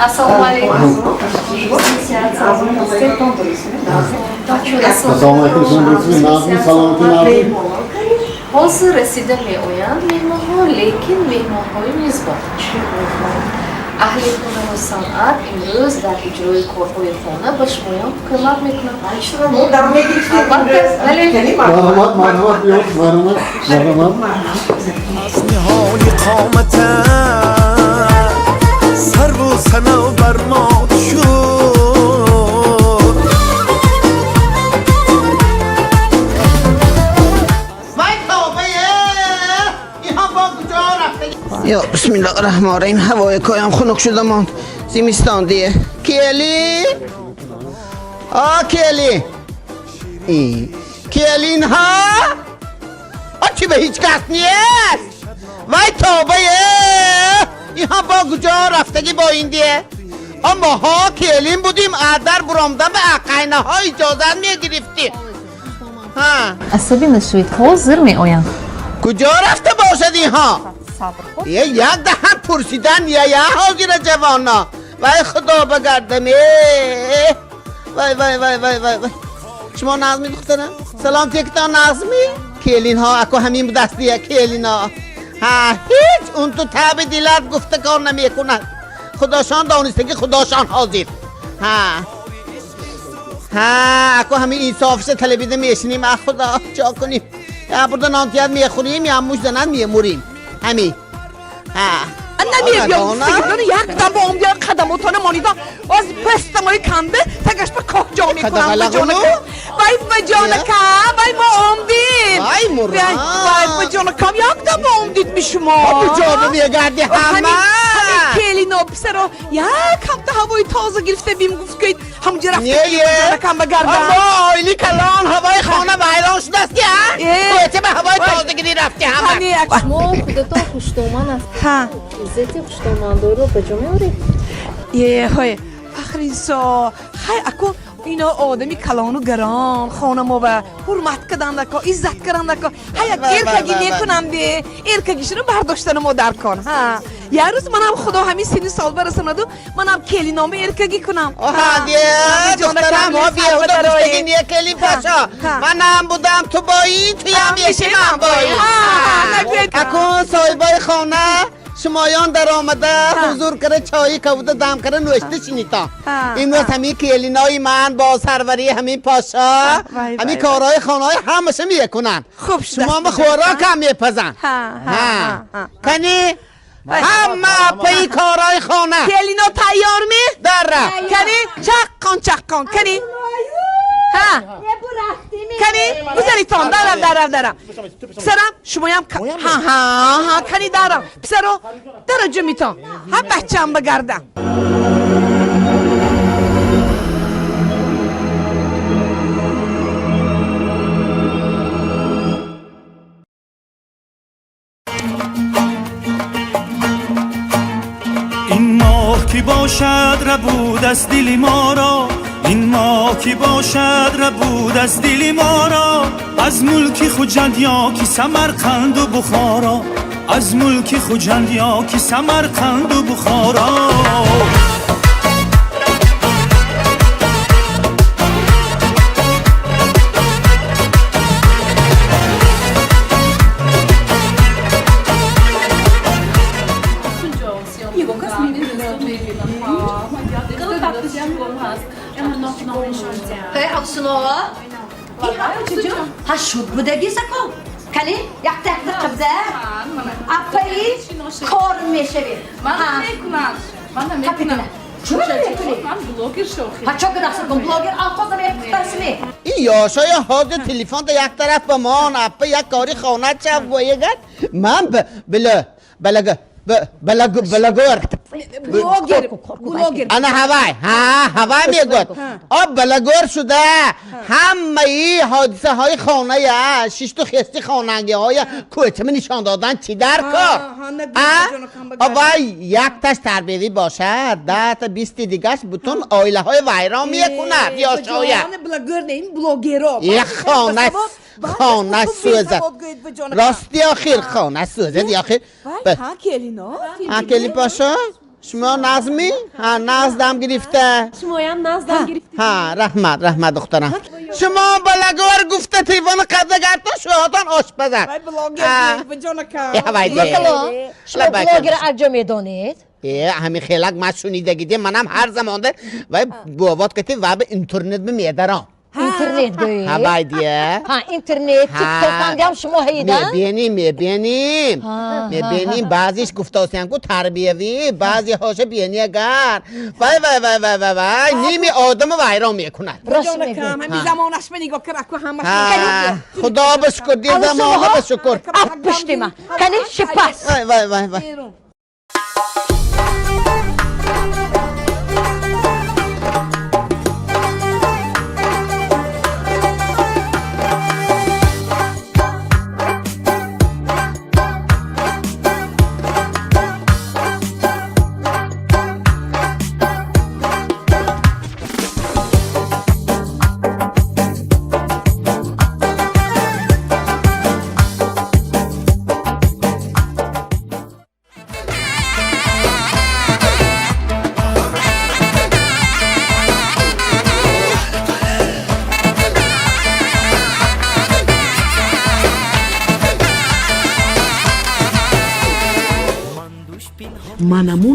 Ассалому алайкум. Ассалому алайкум, шумо дӯстми, нағзми, саломатӣ, нағзми. Ҳозир расида меоянд меҳмонҳо, лекин меҳмонҳои мизбон. Аҳли ҳунару санъат имрӯз дар иҷрои корҳои хона ба шумоён кӯмак мекунанд. Албатта, бале. Марҳамат, марҳамат, биёд, марҳамат, марҳамат. Аз ниҳоли қомата сарву санав бар мо шуд. وای توبه، اینها با کجا رفته؟ یا بسم الله الرحمن الرحیم. هوای کایم خنک شده ماند، زمستان دیه. کلی آ کلی ای کلین ها آ چی به هیچ کس نیست. وای توبه، اینها با کجا رفتگی با این دیه؟ اما ها کلین بودیم، ادر برامدن به اقینه ها اجازه میگرفتیم ها. Асабӣ нашавед, ҳозир меоянд. کجا رفته باشد اینها؟ Сабр кун. یه یک دهن پرسیدن یا یه حاضر جوانا. وای خدا بگردم، ای وای وای وای وای وای وای. شما نظمی دخترم، سلام تکتا نظمی کلین ها اکو همین دستیه کلین ها ها هیچ اون تو تاب دلت گفته کار نمیکنن. خداشان دانسته که خداشان حاضر. ها ها اکو همین انصافش طلبیده میشینیم. اه خدا چا کنیم؟ یا برده نانتیت میخوریم یا موش زنن میموریم همین ها. Намебиём, як дам бо омдиён қадамотона монидам, оз пастамои канда тагаш ба коҳ ҷо мекунам. Қадағалағуну? Вай ба ҷонакам, вай мо омдим. Вай мурам. Вай ба ҷонакам, як дам бо омдид ми шумо. куҷо мегарди ҳама? Келино писаро як ҳафта ҳавои тоза гирифта бим, гуфт ки ҳамҷа рафта Не, е. ҷонакам ба гардам. Аммо оили калон ҳавои хона вайрон шудааст ки ҳа. Э. Кӯча ба ҳавои Вай. тозагирӣ рафти ҳама. Ҳани Шумо худатон хуштоман аст. Ҳа. Иззати хуштомандориро ба ҷо меоред. Е ҳой, Фахринсо, хай аку ино одами калону гарон хонамова ҳурмат кадандако, иззат кардандако, ҳай як Вай, вай, эркагӣ вай, вай. мекунам де, эркагишро бардоштану мо дар кор. Ҳа, як рӯз манам худо ҳамин синни сол барасонаду манам келинома эркагӣ кунам. Оҳа де духтарам, ҳо беҳуда гуфтагӣ не келин паша. Манам будам, ту бои, туям еши, ман бои. Акун соҳибои хона шумоён даромада ҳузур кара, чои кавуда дам кара нӯшта шинитон. Ҳа, имрӯз ҳамин келинои ман бо сарварии ҳамин пошо вай, ҳамин вай, корҳои хонаҳои ҳамаша мекунанд. Хуб шуда. Шумома хӯрокам мепазанд. Ҳа, ҳа, ҳа, ҳа. Кани ҳама пайи корҳои хона. Келино тайёр ми? Дара. Кани чаққон чаққон, кани ҳа, кани гузаритон, дарам, дарам, дарам, писарам, шумоям ҳа ҳа ҳа, кани дарам, писаро, дара ҷумитон, ҳа, бачаам ба гардам. Ин моҳ ки бошад рабуд аз дили моро, ин моҳ ки бошад рабуд аз дили моро, аз мулки Хуҷанд ё ки Самарқанду Бухоро, аз мулки Хуҷанд ё ки Самарқанду Бухоро. Куҷо? Эй, ҳавсунова, ҳа, шуд будаги сако. Кани, якта якта қабза. Апаи кор мешавӣ. Ман намекунам, ман намекунам. Чӣ мекунӣ? Ман блогер шохи. Ҳа, чо гирахсакун блогер алқоза мепухтасми. Ин ёшоя ҳозир телефон да як тараф ба мон апа як кори хона чав боягад ман била балага балаг балагор. Блогер, блогер. Ана ҳавай, ҳа, ҳавай мегӯяд. Об балагор шуда ҳамаи ҳодисаҳои хоная, шишту хести хонангиҳоя кӯчама нишон додан чӣ дар кор? Ҳа, нагӯ, А? ҷонакам ба гардам. Вай якташ тарбиявӣ бошад, 10-та 20-ти дигаш бутун оилаҳои вайрон мекунад ёшоя. Блогер не, ин блогеро. Як хона хона сӯзад, рости, охир хона сӯзад охир. Вай, ҳа, келино. Ҳа, келин пошо. Шумо нағзмӣ? Ҳа, нағз дам гирифта. Шумоям нағз дам гирифта. Ҳа, раҳмат, раҳмат, духтарам. Шумо балагор гуфта телефони қаблагартон шуҳотон ошпазад. Вай блогер биҷонакам. Вай Шумо блогер аҷо медонед? Ҳамин хелак ман шунидагидем, манам ҳар замонда вай бовот кати ва ба интернет мемедарам. Интернет гӯед? Ҳа, вай дия. Ҳа, интернет, тикток ҳам шумо ҳайда? Мебинем, мебинем. Мебинем, баъзеш гуфтосиям ку тарбиявӣ, баъзеҳоша бини агар. Вай, вай, вай, вай, вай, вай, ними одамо вайрон мекунад. Рост мегӯед. Ҳамин замонаш ба нигоҳ кар, аку ҳамаш. Худо ба шукр, дил замона ба шукр. Ап пуштима. Кани шипас. Вай, вай, вай, вай.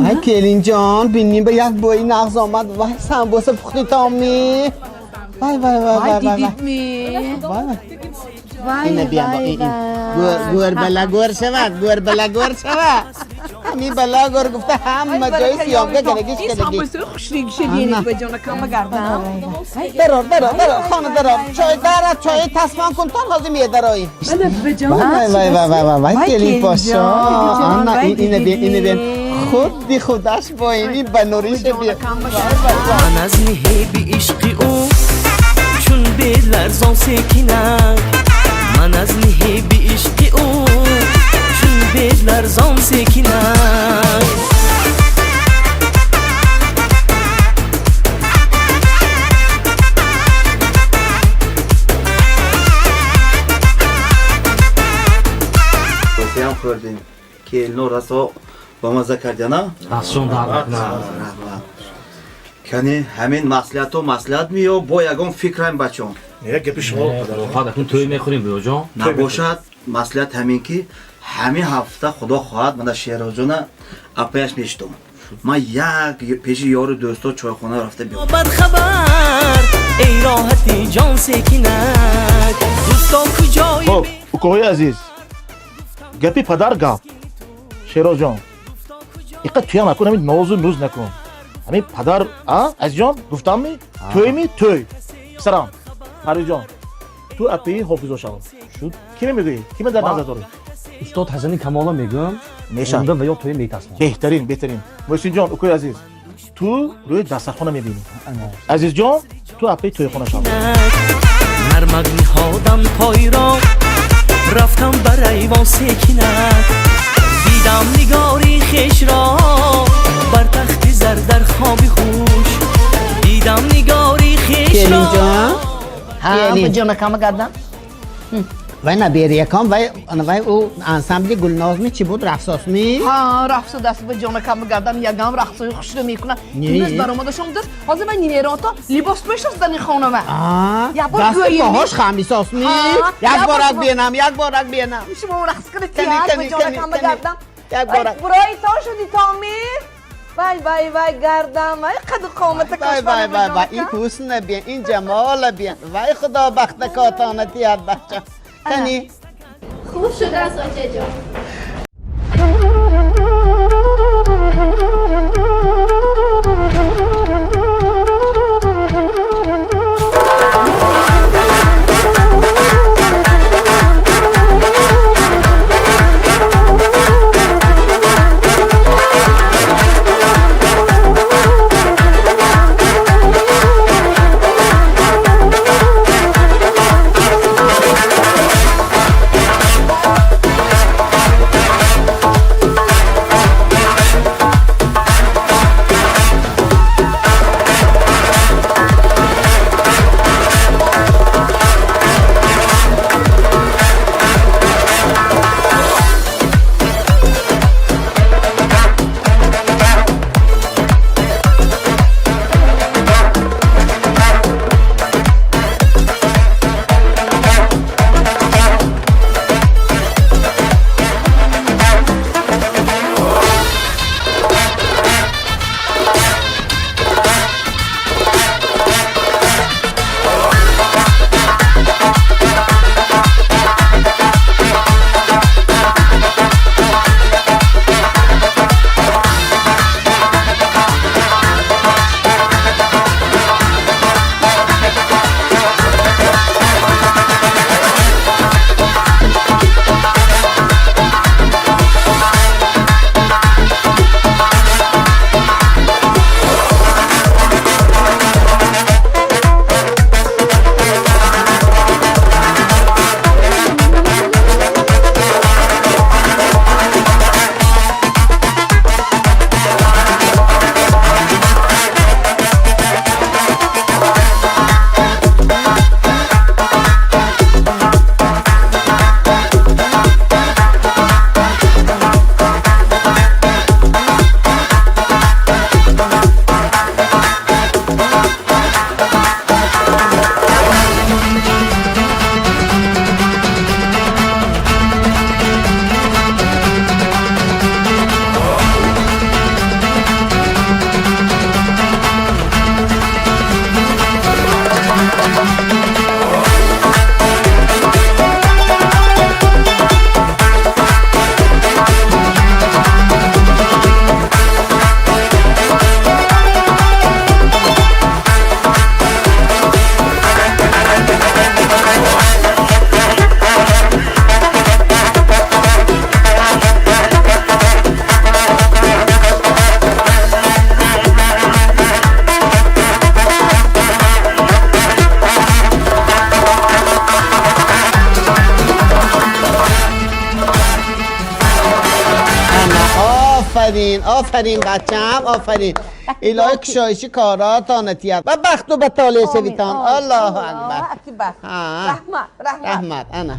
Ай келинҷон, бинем ба як бои нағз омад. Вай, самбоса пухти томми. Вай, вай, вай, вай, вай. Вай, Ина биям, ин. Гӯр балагӯр шавад, гӯр балагӯр шавад. Ҳамин балагӯр гуфта ҳама ҷои сиёмка карагиш Ин карагиш. самбосаи хушрегиша денед ба ҷонакам багардам. Дарор, дарор, дарор, хона дарор. Чой дарад, чои тасмон кун, тон ҳозир медароӣ. Вай, вай, вай, вай, вай, вай, келин пошо. Ана, ина бин, ина бин. Худи худаш бо ини ба нуриша бин. Ман аз меҳиби ишқи ӯ чун беларзон секинак. Ман аз меҳиби ишқи ӯ чун беларзон секинак. Кофеам хӯрдем. Келино расо ба маза кардяна? Дастшон дард накунад. Раҳмат. Кани ҳамин маслиҳату маслиҳат меё бо ягон фикрам бачон. Не, гапи шумо Хоҳад акун тӯй мехӯрем биёҷон. Набошад маслиҳат ҳамин ки ҳамин ҳафта худо хоҳад мана Шеҳрозҷона апаяш мешитом. Ман як пеши ёру дӯсто чойхона рафта биём. Бадхабар эй роҳати ҷон секинак. Дӯсто куҷои Хоб, укоҳои азиз, гапи падар гап. Шеҳрозҷон, иққа туям накун, ҳамин нозу нуз накун. Ҳамин падар, а, азизҷон, гуфтамми? Тӯйми? Тӯй. Писарам, Парвизҷон, ту апаи ҳофизо шав. Шуд. Киме мегӯӣ? Киме дар назар дорӣ? Устод Ҳасани Камола мегӯям. Мешавад. Онда ва ё тӯй метасмон. Беҳтарин, беҳтарин. Муҳсинҷон, укои азиз, ту рӯи дастархона мебинӣ. Азизҷон, ту апаи тӯйхона шав. Нармак ниҳодам пойро рафтам бар айвон секинак. Дидам нигори хешро бар тахти зар дар хоби хуш. Дидам нигори хешро. Келинҷон, Ҳа, келин. биҷонакам багардам. Вай набериякам, вай, вай ӯ ансамбли Гулнозми чӣ буд, рақсосми? Ҳа, рақсу даст биҷонакам багардам, ягам рақсои хушро мекунад. Не. Имрӯз баромадашон будааст. Ҳозир вай нимерото либос пӯшаст дар хонава. А, Як бор дасти гӯем. поҳош хамисосми? Ҳа, Як як борак бор бинам, як борак бинам. Шумо рақс кунед, Кани, як кани, биҷонакам кани, багардам. Як борак. Бурои то шуди Томир. Вай, вай, вай, гардам. Вай, қаду қомата Вай, вай, вай, вай, ин ҳусна бин, ин ҷамола бин. Вай, худо бахта котона тият бача. Кани. Хуб шудааст, очаҷон. آفرین آفرین بچم آفرین. الهی کشایشی کاراتان تیاد و بخت و بطاله شویتان. الله اکبر. رحمت رحمت رحمت. انا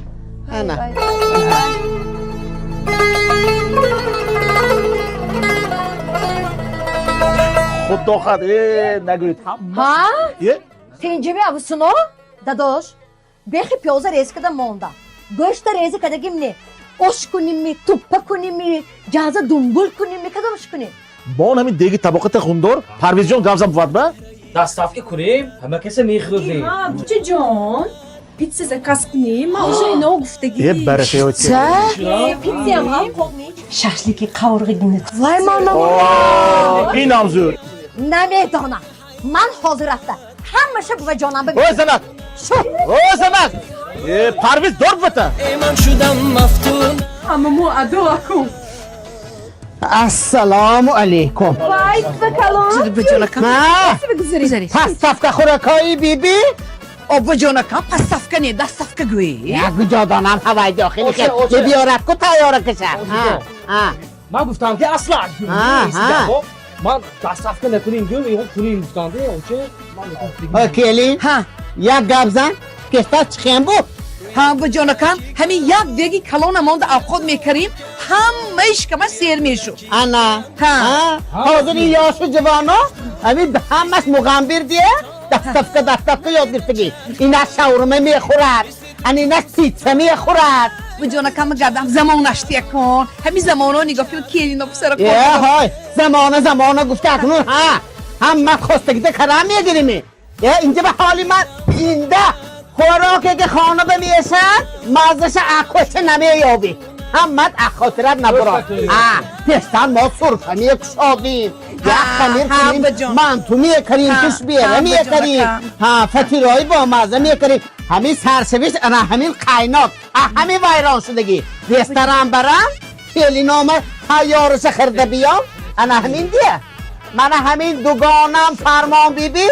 انا خدا خد نگوید. ها؟ تنجمی ابوسونو داداش بخی پیازه ریز کده مونده گوشت ریز کدگیم نه ош куними, туппа куними, ҷаза думбул куними, кадомш кунем? Бо он ҳамин деги табоқата хундор Парвизҷон гап зад бувад ба? Доставка кунем, ҳама каса мехӯрдем. Бучаҷон, питса заказ кунем, ман уже ино гуфтагӣ. Э, баракаёти. Питсаям ҳам Шашлики қавурғигини. Вай, ман Инам зӯр. Намедонам. Ман ҳозир рафта ҳамаша буваҷонам ба Ой, занак! Ой, занак! Э, Парвиз дор бувата. Ман шудам мафтун. Ҳама мо адо акун. Ассалому алейкум. Вай, бакалон. Пасставка хӯрокҳои биби? Обаҷонакам, пасставка не, доставка гӯӣ. Як куҷо донам, ҳавай дохили мебиёрад ку тайёра кашад. Ман гуфтам ки асла ман доставка накунем гӯм, иҳо кунем гуфтанд. Келин, як гап зан, пештар чӣ хем буд? Ҳа, баҷонакам, ҳамин як деги калона монда авқот мекарем, ҳамаи шикама сер мешуд. Ана ҳозир ин ёшу ҷавоно ҳамин ҳамаш муғамбир дия, доставка доставка ёд гирифтагӣ. Ина шаурма мехӯрад, ана ина питса мехӯрад. Баҷонакам, гардам замонаш якон ҳамин замоно нигоҳ кун, келино писара. Э ҳой, замона замона гуфта, акнун ҳа ҳама хостагида карам мегирими. Э, инҷа ба ҳоли ман инда хӯроке ки хона ба мешад, маззаша акоша намеёбӣ. Ҳамат ахотират набурод. Пештар мо сурфа мекушодем, як хамир кунем, манту мекарем, тушбера мекарем, фатирои бомазза мекарем. Ҳамин саршавиш ана ҳамин қайноқ, ҳамин вайрон шудагӣ. Ресторан барам, келинома тайёриша хирда биём, ана ҳамин дия. Мана ҳамин дугонам Фармон биби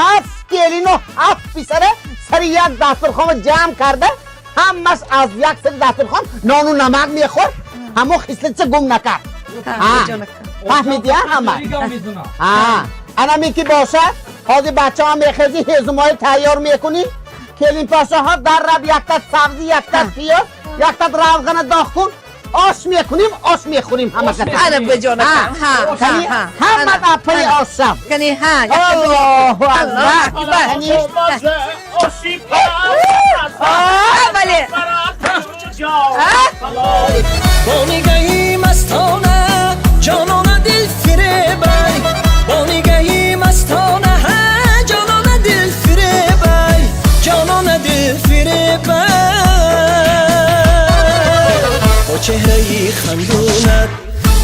ҳафт келину ҳафт писара сари як дастурхона ҷамъ карда, ҳамаш аз як сари дастурхон нону намак мехӯрд, ҳамо хислатша гум накард. Фаҳмидия ҳама? Анаме ки бошад, ҳозир бачаҳо мехези, ҳезумҳои тайёр мекунӣ, келинпошаҳо дар раб якта сабзӣ, якта пиёз, якта равғана доғ кун, ош мекунем, ош мехӯрем ҳама. Ана баҷонакам, ҳама апаи ош шав. Аллоҳу акбар. Бо нигаҳи мастона ҷонона дил фиребай, бо нигаҳи мастона ҷонона дил фиребай, ҷонона дил фиребай. Бо чеҳраи хандунат,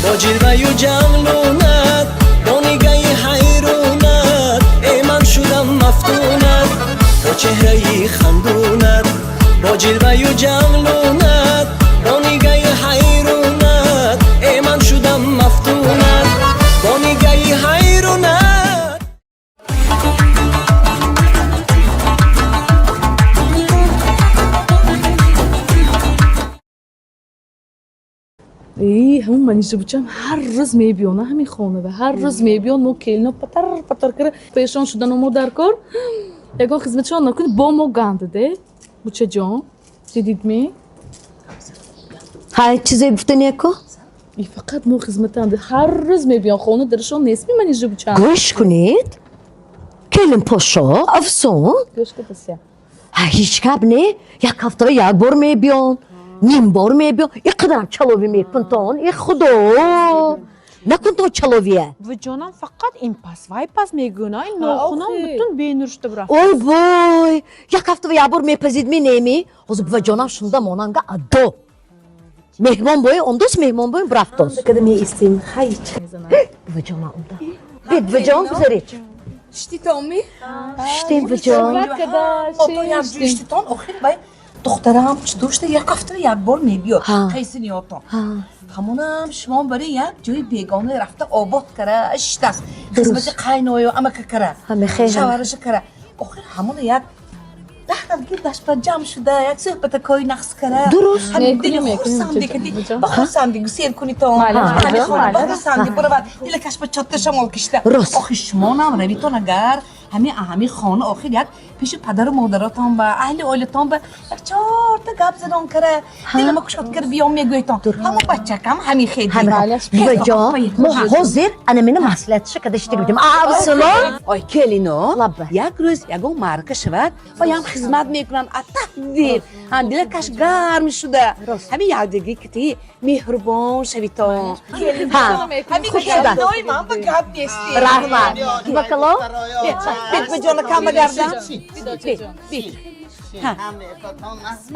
бо ҷилваю ҷамлунат, бо нигаҳи ҳайрунат, э ман шудам мафтунат. Бо чеҳраи хандунат, бо ҷилваю ҷамлунат, бо нигаҳи ҳайрунат, э ман шудам мафтунат, бо нигаҳи ҳайрунат. Ҳамун манижа бучам ҳар рӯз мебиёна ҳамин хона ва ҳар рӯз мебиён, мо келино патар патар кара пешон шудану мо дар кор ягон хизматшон накунӣ, бо мо гандаде. Бучаҷон, дидидми? Ҳай, чизе гуфтанеку? И фақат мо хизматанд, ҳар рӯз мебиён, хона дарашон нестми манижа бучам. Гӯш кунед, келин пошо, афсон. Гӯш кадася. Ҳеҷ гап не, як ҳафта як бор мебиён, ним бор мебиён, ин қадарам чаловӣ мекунтон, и худо, накунтон чаловия. Виҷонам, фақат ин пас вай пас мегӯна, ин нохунам бутун бенур шуда бурафт. Ой вой, як ҳафта як бор мепазидми неми? Ҳозир буваҷонам шунда монанга адо меҳмон бои омдост, меҳмон бои бурафтост. Када меистем, хайч. Буваҷонам омда. Бед, буваҷон, гузаред. Штитонми? Штем, буваҷон. Штитон, охир вай духтарам чудошта як ҳафта як бор мебиёд, қайсиниётон. Ҳамонам шумо барои як ҷои бегона рафта обод кара шиштааст, хизмати қайною амака кара, шавараша кара. Охир ҳамона як 10 Хел гирдаш ба ҷамъ шуда, як суҳбатакои нақс кара. Дуруст. Ҳамин дили хурсанди кади, ба хурсанди гусел кунитон. Ҳамин хона ба хурсанди буравад. Дилакаш ба чотта шамол кишида. Рост. Охи шумонам равитон агар ҳамин ҳамин хона охир як пеши падару модаратон ба аҳли оилатон ба як чорта гап занон кара, дилама кушод кара биём мегӯйтон. Ҳамо бачакам ҳамин хеди. Бибиҷон, мо ҳозир ана мени маслиҳатиша када иштига будем. Абсуло. Ой, келино, Лабба. Як рӯз ягон маърака шавад, ваям хизмат мекунанд атаҳдил. Ҳам дилакаш гарм шуда. Ҳамин якдиги кити меҳрубон шавитон. Ҳа, Ҳамин хуб шуда. келинои ман ба гап нести. Раҳмат. Бакало? Бит ба ҷона кам багардан. Бит, бит.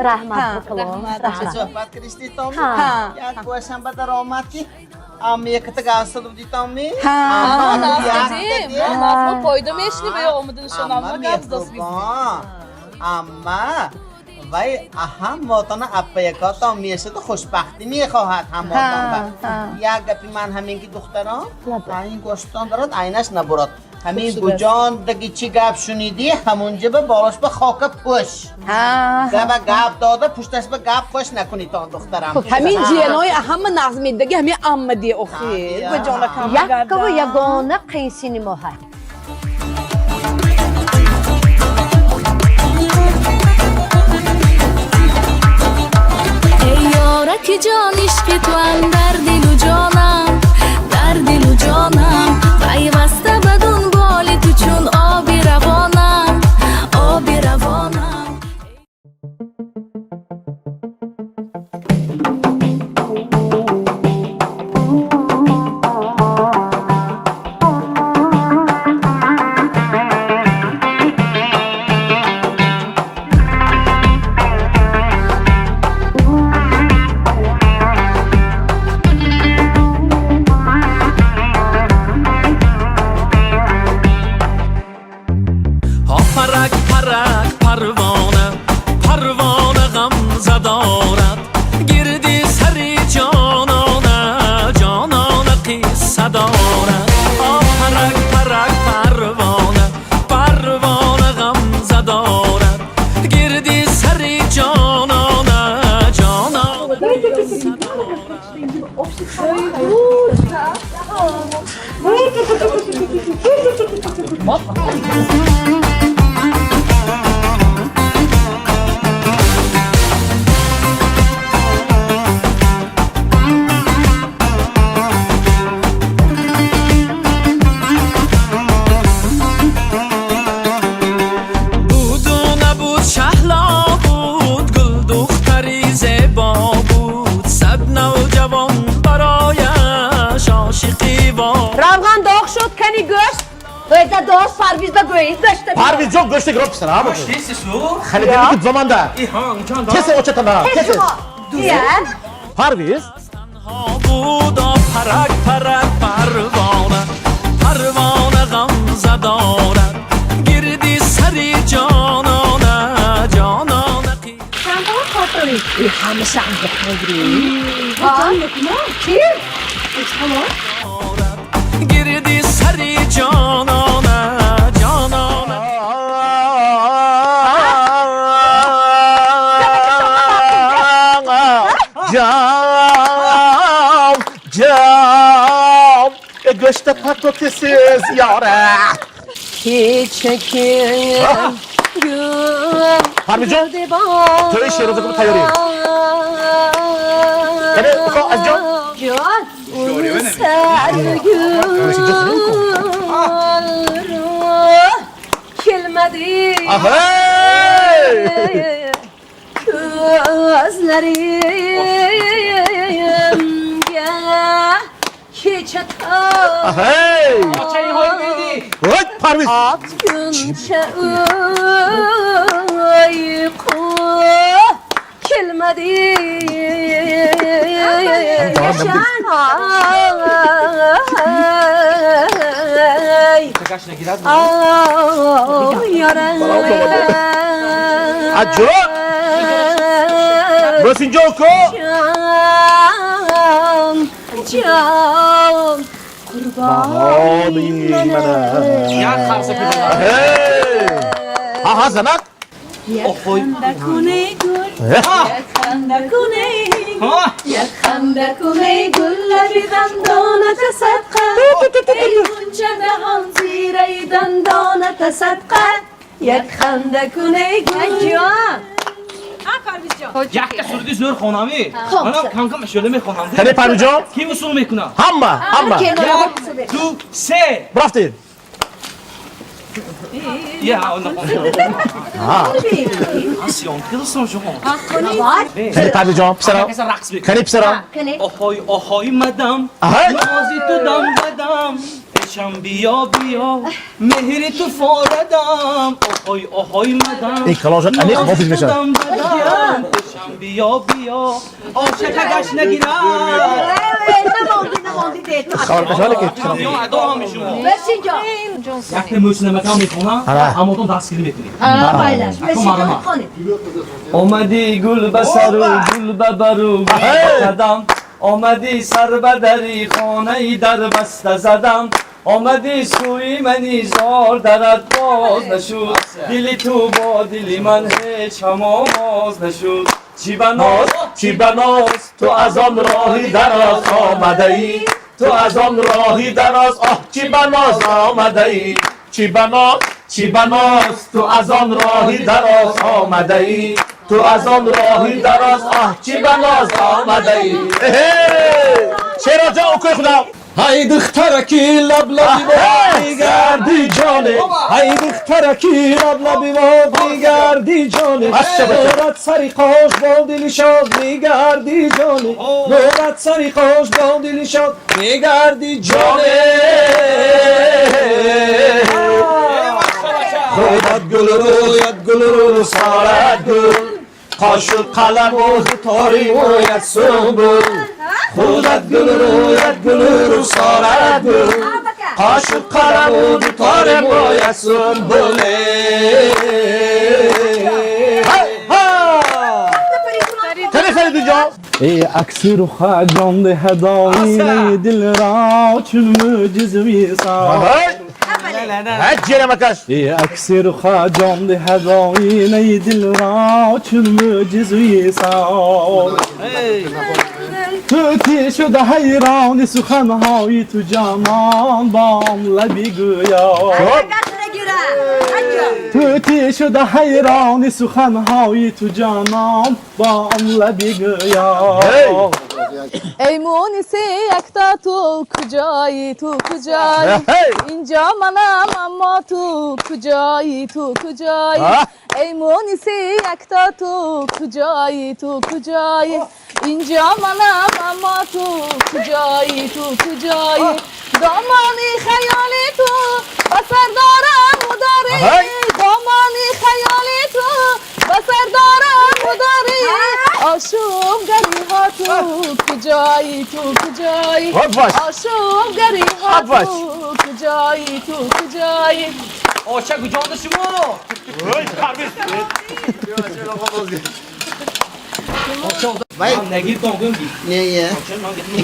Раҳмат, бакало. Раҳмат. Суҳбат кириштитон. Ҳа. Як бошам ба даромад ки аммияката гавсад будитонми? Ҳа. Мо пойда мешинем ё омада нишонамма гап дос. Амма вай ҳаммотона аппаякотон мешуду хушбахтӣ мехоҳад ҳаммотон ба. Як гапи ман ҳамин ки, духтарон, ин гӯштон дорад, айнаш набурад. Ҳамин гуҷон даги чӣ гап шунидӣ, ҳамунҷа ба болош ба хока пӯш. Габа гап дода, пушташ ба гап қӯш накунитон, духтарам. Ҳамин ҷиянои ҳама нағз медаги, ҳамин амма ди охир. Ба ҷона кам Яккову ягона қинсини мо ҳай. Эй ёраки ҷон, ишқи туам дар дилу ҷонам, дар дилу ҷонам, пайваста ба дунболи ту чун оби равонам, оби равонам. ها پرک پرک پروانه پروانه غمزه دارد گردی سری جانانه جانانه قصه دارد ها پرک پرک پروانه پروانه غمزه دارد گردی سری جانانه جانانه. Буду набуд, шаҳло буд, гулдухтари зебо буд, сад навҷавон барояш ошиқи во. Равған доғ шуд, кани гӯшт? Ой, дадош, Парвиз ба гӯед, гӯшта. Парвиз ҷон, гӯшта гироб, писарам. Халидани ки зоманда. Кесе очатана. Кесе. Ия. Парвиз. Буд парак парак парвона парвона ғамза дорад гирди сари ҷонона ҷонона. Ҳамаша андохтагирӣ. Ки? Гирди сари ҷонона ҷонона. Ҷам, ҷам. Гӯшта патотисиз ёра. Кечаким Парвизҷон, тӯи Шероза кунӣ тайёрӣ. Кане, уко, Азизҷон. Ҷон, саргул kelmadi. Ahey! Ko'zlarimga kecha Ahey! Voy, Parviz. Otguncha uyqu kelmadi. Ay, ay, Аҷон! Муҳсинҷон ко! Jon, jon, qurbon. Ahey! Ha, ha, занак. Як ханда куне гул, як ханда куне гул, як ханда куне гул, лаби дандоната садқа, эй ғунча даҳон зираи дандоната садқа, як ханда куне гул. Ҷон. Якта суруди зӯр хонамӣ. Хоб. Манам кам-кам шӯла мехонам. Кани, Парвизҷон? Ки усул мекунам? Ҳама, ҳама. Як, ду, се. Рафтем. Я, сиён килсон шумо. Кани, Парвизҷон, писарам. Рақс мекунам. Кани, писарам. Оҳой, оҳой, мадам, нози ту дам ба дам, эшам биё, биё, меҳри ту форадам. Оҳой, оҳой, мадам. Ин калоншад аниқ ҳофиз мешавад. Дам ба дам, эшам биё, биё, ошакагаш нагирад. Хабаркашвале ки. Ё адо ҳами шумо. Бешин ҷон. Якта мӯъҷизамакам мехонам, ҳамотон дастгирӣ мекунед. Майлаш. Бешин ҷон, хонед. Омадӣ гул ба сару гул ба бару гул ба қадам, омадӣ сар ба дари хонаи дар баста задам, омадӣ сӯи мани зор дарат боз нашуд, дили ту бо дили ман ҳеҷ ҳамомоз нашуд. Чӣ ба ноз, чӣ ба ноз, ту аз он роҳи дароз омадаӣ, ту аз он роҳи дароз, оҳ, чӣ ба ноз омадаӣ, чӣ ба ноз, чӣ ба ноз, ту аз он роҳи дароз омадаӣ, ту аз он роҳи дароз, оҳ, чӣ ба ноз омадаӣ. Шероҷон, укои худам. Ҳай духтараки лаблаби мегарди ҷоне, ҳай духтараки лаблаби мо мегарди ҷоне, нурат сари қош бо дили шод мегарди ҷоне, нурат сари қош бо дили шод мегарди ҷоне. Худат гул рӯяд, гул рӯсорат гул, қошу қаламу тори мӯят сумбул. Худат гул рӯяд, гул рӯсорат гул, қошу қаламу тори мӯят сумбул. Кани, Фаридунҷон. Эй акси руха ҷон диҳад оинаи дилро чун мӯъҷиз висол. Ҷерамакаш. Эй акси руха ҷон диҳад оинаи дилро чун мӯъҷиз висол. Тӯтӣ шуда ҳайрони суханҳои ту ҷонон бом лаби гӯё. Тӯтӣ шуда ҳайрони суханҳои ту ҷонон бом лаби гӯё. Эй муниси якта, ту куҷоӣ, ту куҷоӣ? Инҷо манам, аммо ту куҷоӣ, ту куҷоӣ? Эй муниси якта, ту куҷоӣ, ту куҷоӣ? Инҷо манам, аммо ту куҷоӣ, ту куҷоӣ? Домони хаёли ту ба сар дорам мудорӣ, домони хаёли ту ба сар дорам мудорӣ. Ошӯбгариҳо ту куҷоӣ, ту куҷоӣ? Ошӯбгариҳо ту куҷоӣ, ту куҷоӣ? Оча, куҷода шумо?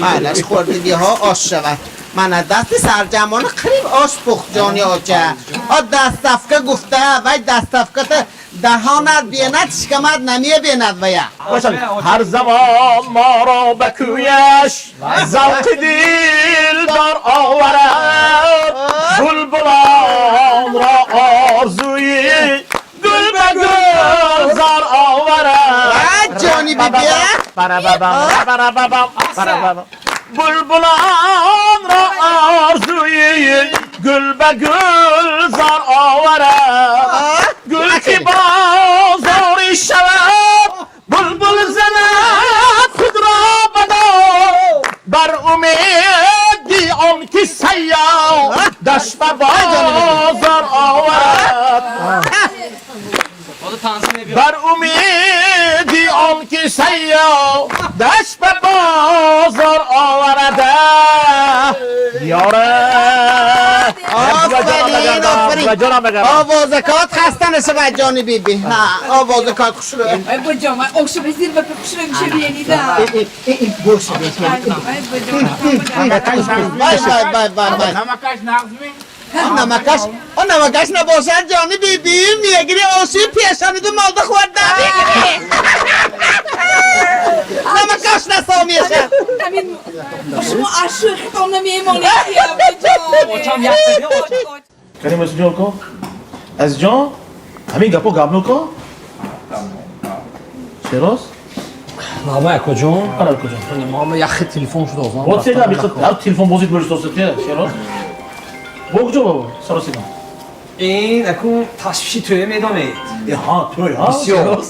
Майлаш, хӯрдагиҳо ош шавад. Мана дасти сарҷамона қариб ош пухт, ҷони оча. О доставка гуфта, вай доставката даҳонат бенад, шикамат намебенад вая. Ҳар замон моро ба кӯяш завқи дилдор оварад, булбулонро орзуи гул ба гулзор оварад. Ҷони бибия. Булбулонро орзуи гул ба гулзор оварад, гул ки бозорӣ шавад, булбул занад худро ба дор, бар умеди он ки сайёдаш ба бозор оварад, бар умеди он ки сайёдаш ба бозор оварад. Ёра. Офарин, офарин. Овозакот хаста нашавад, ҷони биби. Овозакот хушрӯ. Ай боҷон, ман ошу безир ба хушрӯ мешавиенида. Боша. Вай, вай, вай, вай, вай. Намакаш нағзми? Намакаш, он намакаш набошад ҷони биби, мегири оши пешониду молда хӯрда мегири. Намакаш насомешад. Ҳамин шумо ашӯхитон намемонед, абаҷон. Очам якта биё. Карим Азизҷон ко. Азизҷон, ҳамин гапо гап ко. Шероз? Лаба акоҷон. Ана акоҷон. Мама яхи телефон шуд озан. Вот сега бихот, телефон бозид буристосите, Шероз. Бо куҷо бабо? Саросима. Ин акун ташвиши тӯя медонед. Ҳа, тӯй, ҳа? Бисёр.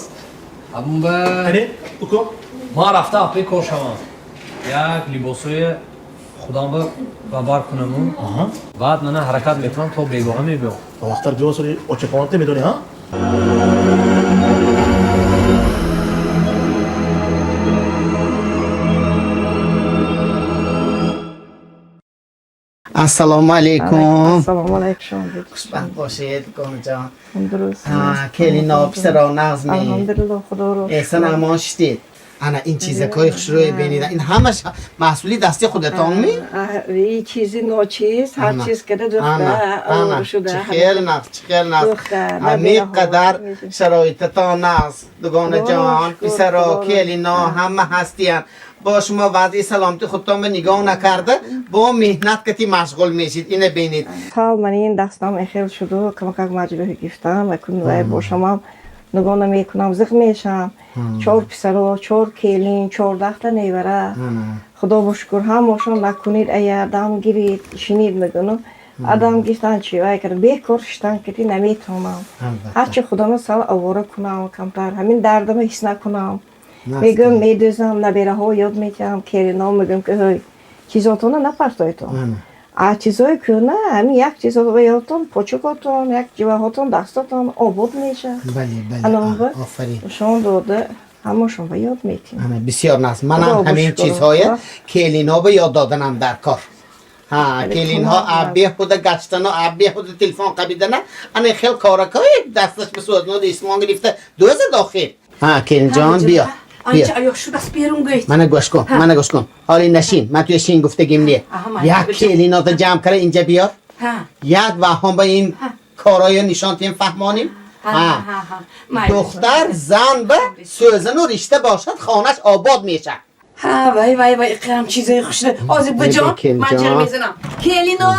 Абун ба Кани, уко. Ман рафта апи кор шавам. Як либосҳои худам ба бар кунаму. Баъд мана ҳаракат мекунам то бегоҳа мебиём. Вақтар биё соли очаконате медонӣ, ҳа? Ассалому алайкум. Ассалому алайкум. Хушбахт бошед, гомҷон. Дуруст. Келино, писаро нағзми? Алҳамдулилло, худоро. Эҳсон амон шудед. Ана ин чизакҳои хушрӯе бинед. Ин ҳамаш маҳсули дасти худатонми? Ин чизи ночиз, ҳар чиз када духта шуда. Чӣ хел нағз, чӣ хел нағз. Ҳамин қадар шароитатон нағз, дугонаҷон, писаро, келино ҳама ҳастиянд. Бо шумо вазъи саломати худтон ба нигоҳ накарда, бо меҳнат кати машғул мешид. Ина бинед. Сал ман ин дастам эхел шуду, камакак маҷрӯҳ гирифтам ва кун вай бошамам нигоҳ намекунам, зиқ мешам. Чор писаро, чор келин, 14та невара. Худо бо шукр ҳамашон накунед, ая дам гирид, шинид мегӯнам. Адам гирифтан чи вай кардам, бекор шиштан кати наметавонам. Ҳарчи худама сал овора кунам, камтар ҳамин дардама ҳис накунам. Мегӯям, медӯзам, набераҳо ёд метиҳам, келино мегӯям ки ҳой, чизотона напартойтон. А чизои кӯна, ҳамин як чизо ёдтон, почукотон, як ҷиваҳотон, дастотон обод мешавад. Бале, бале. Офарин. Шон дода, ҳамашон ба ёд метиҳам. Ана бисёр нағз. Манам ҳамин чизҳоя келино ба ёд доданам дар кор. Ҳа, келинҳо беҳуда гаштано, беҳуда телефон қабидана, ана хел коракҳои дасташ ба сӯзноди исмон гирифта дӯза дохил. Ҳа, келинҷон, биё. Анча оёқ шудаст берун гӯед. Мана гӯш кун, мана гӯш кун. Ҳоли нашин, ман туя шин гуфтагим не. Як келинота ҷамъ кара инҷа биёр. Як ваҳом ба ин корҳоя нишон тиҳем, фаҳмонем. Духтар зан ба сӯзану ришта бошад, хонаш обод мешавад. Ҳа, вай вай вай, иқам чизои хушро. Ҳозир буҷон, ман ҷар мезанам. Келино,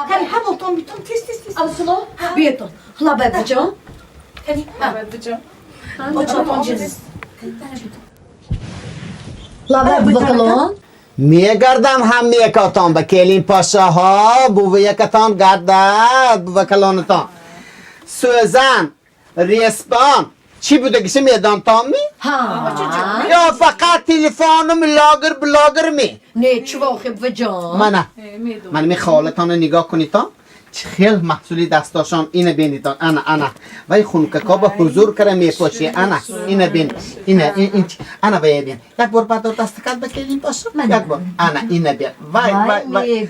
кани ҳаволтон битон тез тез тез. Абсуло, биётон. Лабай буҷон. Кани, лабай буҷон. Очотон ҷиз. Лабай букалон. Мегардам ҳам мекотон ба келин пошаҳо, бувиякатон гардад, бувакалонатон. Сӯзан, респон, чӣ будагиша медонтонми? Ё фақат телефону млогер блогер ми? Не, чӣ вохи буваҷон? Мана, мана ми холатонро нигоҳ кунитон. Чӣ хел маҳсули дастошон, ина бинитон, ана, ана. Вай хунукако ба ҳузур кара мепоши, ана, ина бин, ина, ин, ана вая бин. Як бор бардор дастакат ба келин пошо, як бор, ана, ина бин. Вай, вай, вай,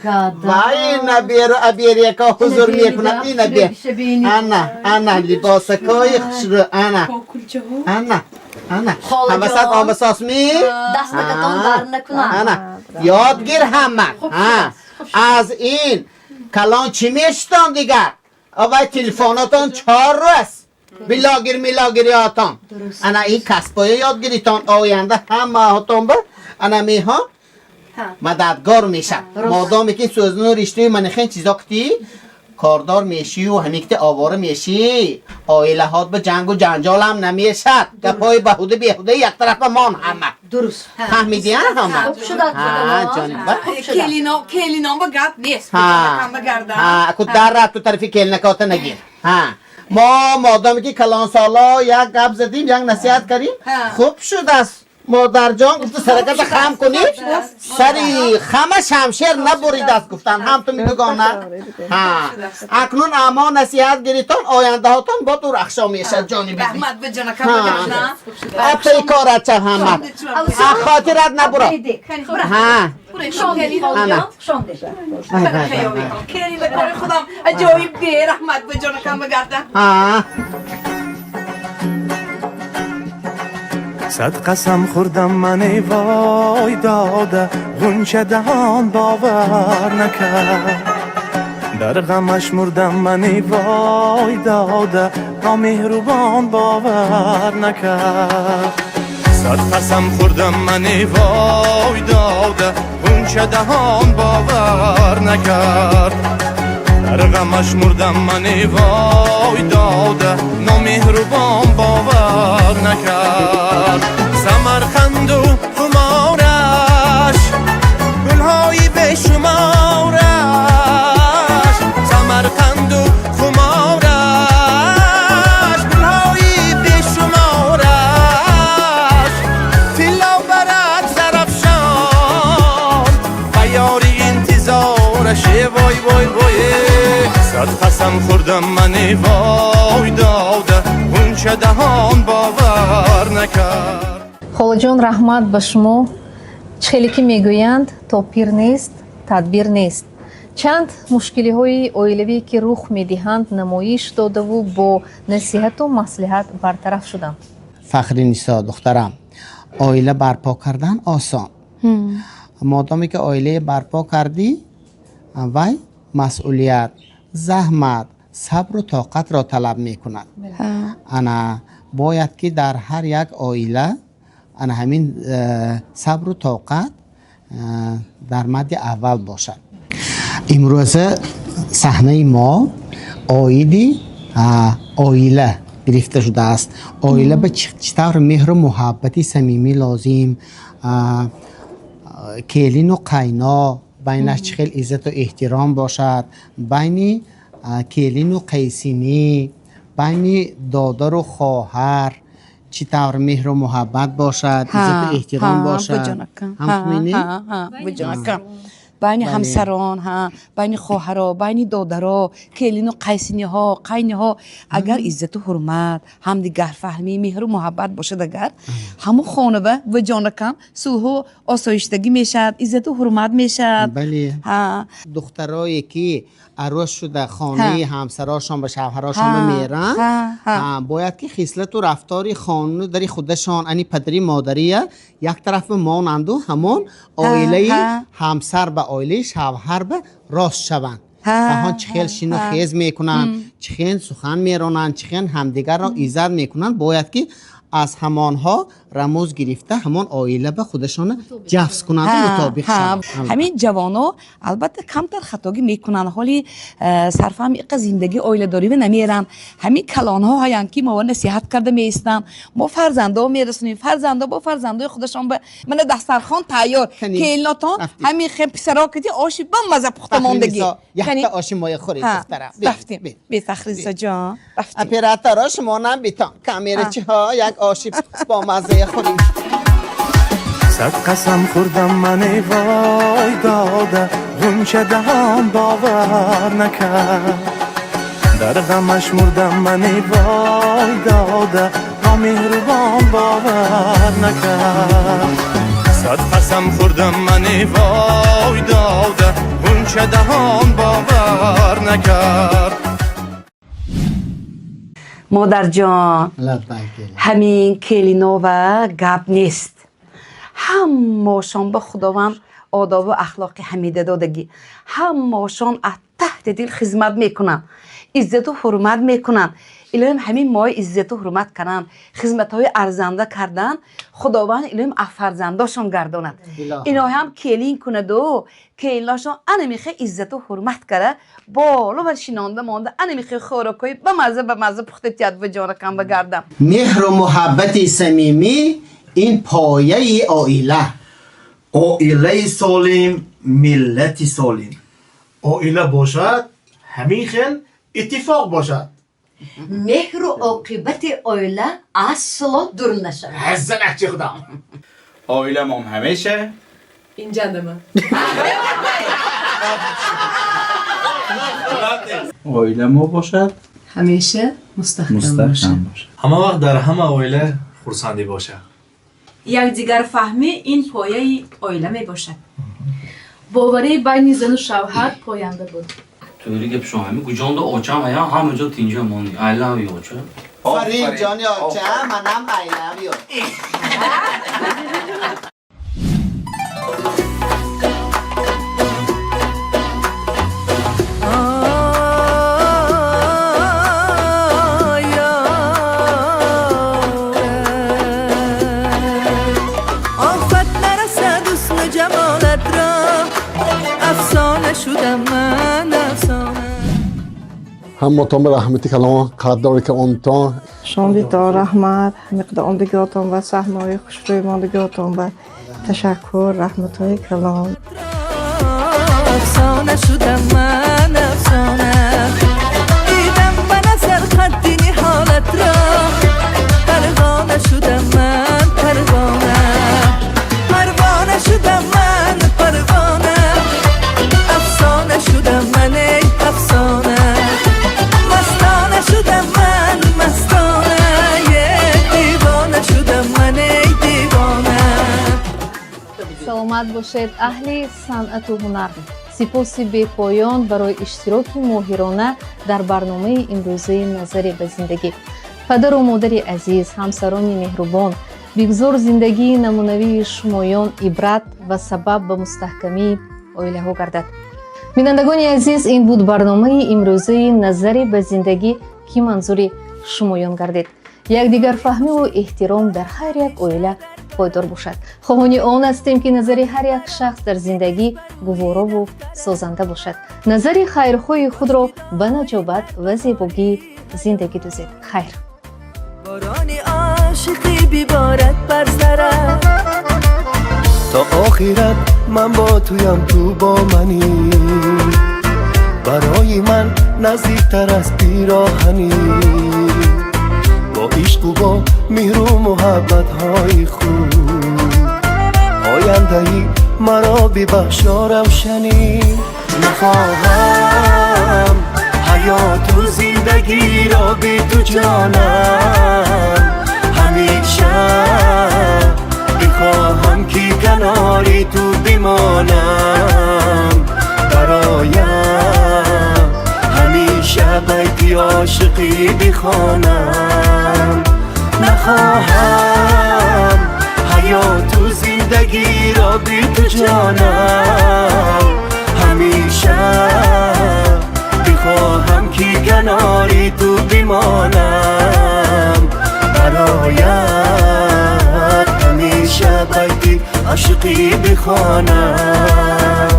вай, ина беру аберияко ҳузур мекунад, ина бин. Ана, ана, либосакои хушрӯ, ана, ана, ана. Ҳамасад омасосми? Дастакатон дар накунад. Ана, ёд гир ҳама. Аз ин калон чӣ мешитон дигар? Авай телефонатон 4 рӯз. Блогер милогериятон. Ана ин касбоя ёд гиритон оянда ҳамаҳотон ба ана меҳо мададгор мешад. Модоме ки сӯзну риштаи манихен чизо кити кордор мешию ҳамикти овора мешӣ, оилаҳот ба ҷангу ҷанҷолам намешад. Гапҳои баҳуда беҳуда яктарафа мон ҳама. Дуруст. Фаҳмидиян ҳама? Хуб шудад. Ҳа, ҷониб. Келино, келино ба гап нест. Ҳа, аку дар рафт ту тарафи келинакота нагир. Ҳа. Мо модоме ки калонсоло як гап задим, як насиҳат кардим, хуб шудааст. Модарҷон гуфта сараката хам кунӣ, сари хама шамшер набуридааст гуфтан, ҳам ту мидугона. Ҳа, акнун амо насиҳат гиритон, ояндаҳотон бо дур ахшо мешад ҷони биби. Раҳмат биҷона, кам Апай корача ҳама. Хотират набуро. Ҳа. Ана. Келина кори худам аҷоиб де, раҳмат биҷона, кам бигарда. Ҳа. Сад қасам хӯрдам ман эй вой дода, ғунча даҳон бовар накард. Дар ғамаш мурдам мани вой дода, номеҳрубон бовар накард. Сад қасам хӯрдам мани вой дода, ғунча даҳон бовар накард. Дар ғамаш мурдам мани вой дода, номеҳрубон бовар накард. Самарқанду хумораш, гулҳои бешумораш. Самарқанду хумораш, гулҳои бешумораш. Тилло барад Зарафшон ба ёри интизораш, вой вой вой. Сад қасам хӯрдам мани вой дода, ғунча даҳон бовар накард. Холаҷон, раҳмат ба шумо. Чӣ хеле ки мегӯянд, то пир нест тадбир нест. Чанд мушкилиҳои оилавие ки рух медиҳанд, намоиш додаву бо насиҳату маслиҳат бартараф шуданд. Фахри Нисо, духтарам, оила барпо кардан осон. Модоме ки оилае барпо кардӣ, вай масъулият, заҳмат, сабру тоқатро талаб мекунад. Ана бояд ки дар ҳар як оила ана ҳамин сабру тоқат дар мадди аввал бошад. Имрӯза саҳнаи мо оиди оила гирифта шудааст. Оила ба чӣ тавр меҳру муҳаббати самимӣ лозим, келину қайно байнаш чӣ хел иззату эҳтиром бошад, байни келину қайсинӣ, байни додару хоҳар чӣ тавр меҳру муҳаббат бошад, иззату эҳтиром бошад. Байни ҳамсарон, байни хоҳаро, байни додаро, келину қайсиниҳо, қайниҳо агар иззату ҳурмат, ҳамдигарфаҳмӣ, меҳру муҳаббат бошад, агар ҳамун хонава ва ҷонакам сулҳу осоиштагӣ мешавад, иззату ҳурмат мешавад. Бале, духтарое ки арӯс шуда хонаи ҳамсарошон ба шавҳарошон меранд, бояд ки хислату рафтори хону дари худашон, ани падари модария як тараф монанду ҳамон оилаи ҳамсар ба оилаи шавҳар ба рост шаванд. Баҳон чӣ хел шину хез мекунанд, чӣ хел сухан меронанд, чӣ хел ҳамдигарро иззат мекунанд, бояд ки аз ҳамонҳо рамуз гирифта ҳамон оила ба худашона ҷафз кунанду мутобиқ шаванд. Ҳамин ҷавоно албатта камтар хатогӣ мекунанд, ҳоли сарфаҳми иқа зиндагии оиладориве намеранд. Ҳамин калонҳо ҳаянд ки мо насиҳат карда меистанд, мо фарзандо мерасонем, фарзандо бо фарзандои худашон ба мана дастархон тайёр, келинотон ҳамин хел писаро киди оши ба маза пухта мондагӣ. Якта оши моя хӯред, духтарам. Рафтем, бефахризаҷон, рафтем. Операторо шумо нам битон, камерачиҳо як оши бомаззае хӯрем. Сад қасам хӯрдам мани вой дода, ғунча даҳон бовар накард. Дар ғамаш мурдам мани вой дода, номеҳрубон бовар накард. Сад қасам хӯрдам мани вой дода, ғунча даҳон бовар накард. Модарҷон, ҳамин келинова гап нест. Ҳамошон ба Худованд одобу ахлоқи ҳамида додагӣ, ҳамошон аз таҳти дил хизмат мекунанд, иззату ҳурмат мекунанд. Илоҳим ҳамин мои иззату ҳурмат кардан, хизматҳои арзанда кардан, Худованд илоҳим аз фарзандошон гардонад. Илоҳам келин кунаду келиношон ана мехе иззату ҳурмат кара, боло ва шинонда монда ана мехе хӯрокҳои ба мазза ба мазза пухта тият ва ҷонакам ба гардам. Меҳру муҳаббати самимӣ ин пояи оила. Оилаи солим, миллати солим. Оила бошад, ҳамин хел иттифоқ бошад. Меҳру оқибати оила асло дур нашавад. Ҳаззанакчи худам. Оиламон ҳамеша инҷандама. Оила мо бошад ҳамеша мустаҳкам бошад. Ҳама вақт дар ҳама оила хурсандӣ бошад. Якдигарфаҳмӣ ин пояи оила мебошад. Боварӣ байни зану шавҳар поянда буд. Тӯри гап шумо ҳами гуҷонда очам ҳаям ҳама ҷо тинҷа мони. I love you оча. Фарид ҷони оча, манам I love you. Ҳаматон ба раҳмати калон, қаддори ки онтон. Шомдитон раҳмат, миқдор омдигиҳотон ба саҳнаҳои хушрӯй мондагиҳотон ба ташаккур, раҳматҳои калон. Афсона шудам ман, афсона. Дидам ба назар қадди ниҳолатро, парвона шудам ман, парвона. Парвона шудам ман, парвона. Афсона шудам ман, эй афсона. Мастона шудам ман, мастона. Е, девона шудам ман, эй девона. Саломат бошед, аҳли санъату ҳунар. Сипоси бепоён барои иштироки моҳирона дар барномаи имрӯзаи «Назаре ба зиндагӣ». Падару модари азиз, ҳамсарони меҳрубон, бигзор зиндагии намунавии шумоён ибрат ва сабаб ба мустаҳкамии оилаҳо гардад. Бинандагони азиз, ин буд барномаи имрӯзаи «Назаре ба зиндагӣ», ки манзури шумоён гардид. Якдигарфаҳмиву эҳтиром дар ҳар як оила пойдор бошад. Хоҳони он ҳастем, ки назари ҳар як шахс дар зиндагӣ гуворову созанда бошад. Назари хайрхоҳи худро ба наҷобат ва зебогии зиндагӣ дӯзед. Хайр. Борони ошиқӣ биборад бар сарат. То охират ман бо туям, ту бо манӣ. Барои ман наздиктар аз пироҳанӣ. Бо ишқу бо меҳру муҳаббатҳои худ ояндаи маро бибахшо равшанӣ. Нахоҳам ҳаёту зиндагиро бе ту, ҷонам. Ҳамеша бихоҳам, ки канори ту бимонам. Бароям ҳамеша байти ошиқӣ бихонам. Нахоҳам ҳаёту зиндагиро бе ту, ҷонам. Ҳамеша бихоҳам, ки канори ту бимонам. Бароят ҳамеша байти ошиқӣ бихонам.